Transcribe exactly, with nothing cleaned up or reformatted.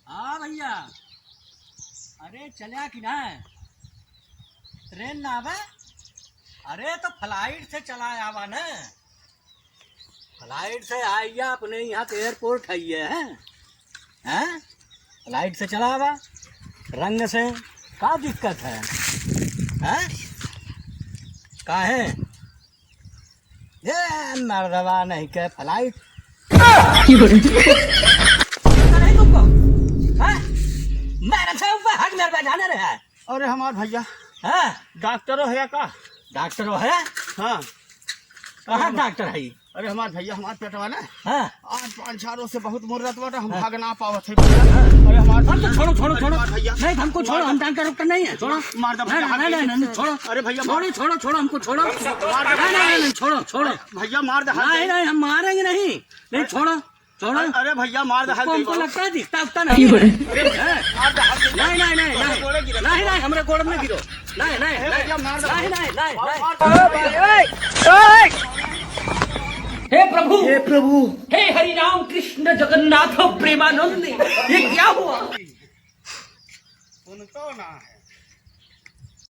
हाँ भइया, अरे चल्या कि ना? ट्रेन ना आवे? अरे तो फ्लाइट से चला आवा ना, फ्लाइट से आइया, अपने यहाँ तो एयरपोर्ट है ये, हैं? हैं? फ्लाइट से चला आवा, रंग से, का दिक्कत है? हैं? काहे? ये मर्दवा नहीं के फ्लाइट। पता नहीं तुमको? हैं? मेरे से ऊपर हक मेरे पे जाने रहा है। अरे हमार भइया। हाँ? डॉक्टरो है का? डॉक्टरो है? हाँ। कहाँ डॉक्टर है? अरे हमार भइया, हमार पेटवा ना। हाँ। आज पाँच छह रोज से बहुत मुर्रत बाटे, हम हाँ। भाग ना पावत है भइया। हाँ। अरे हमार हम तो भइया, छोड़ो, छोड़ो, अरे छोड़ो। हमार भइया। नहीं, हमको छोड़ो, मार हम दे। डॉक्टर, डॉक्टर नहीं है, छोड़ो। मार दे ना, भइया, ना, हाथ ना, दे। ना, ना, छोड़ो। अरे भइया, छोड़ो, मार। छोड़ो, छोड़ो, हमको छोड़ो। मार दे। नहीं, नहीं, नहीं, नहीं, छोड़ो, छोड़ो। भइया, मार दे, हाथ नहीं, दे। नहीं, हम मारेंगे नहीं। नहीं, छोड़ो, छोड़ो। अरे, अरे भइया, मार दे, हाथ हमको, दे। हमको लगता है दिखता उखता नहीं है। अरे भइया, हैं? मार दे, हाथ दे। नहीं, नहीं, नहीं, नहीं। गोड़े गिरे। नहीं, नहीं, हमरे गोड़ में गिरो। नहीं, नहीं, अरे नहीं। भइया, मार दे। नहीं, नहीं, नहीं, नहीं। मार दे। हे प्रभु, हे प्रभु। हे हरि राम कृष्ण जगन्नाथ प्रेमानंद, ये क्या हुआ? सुनतो ना है।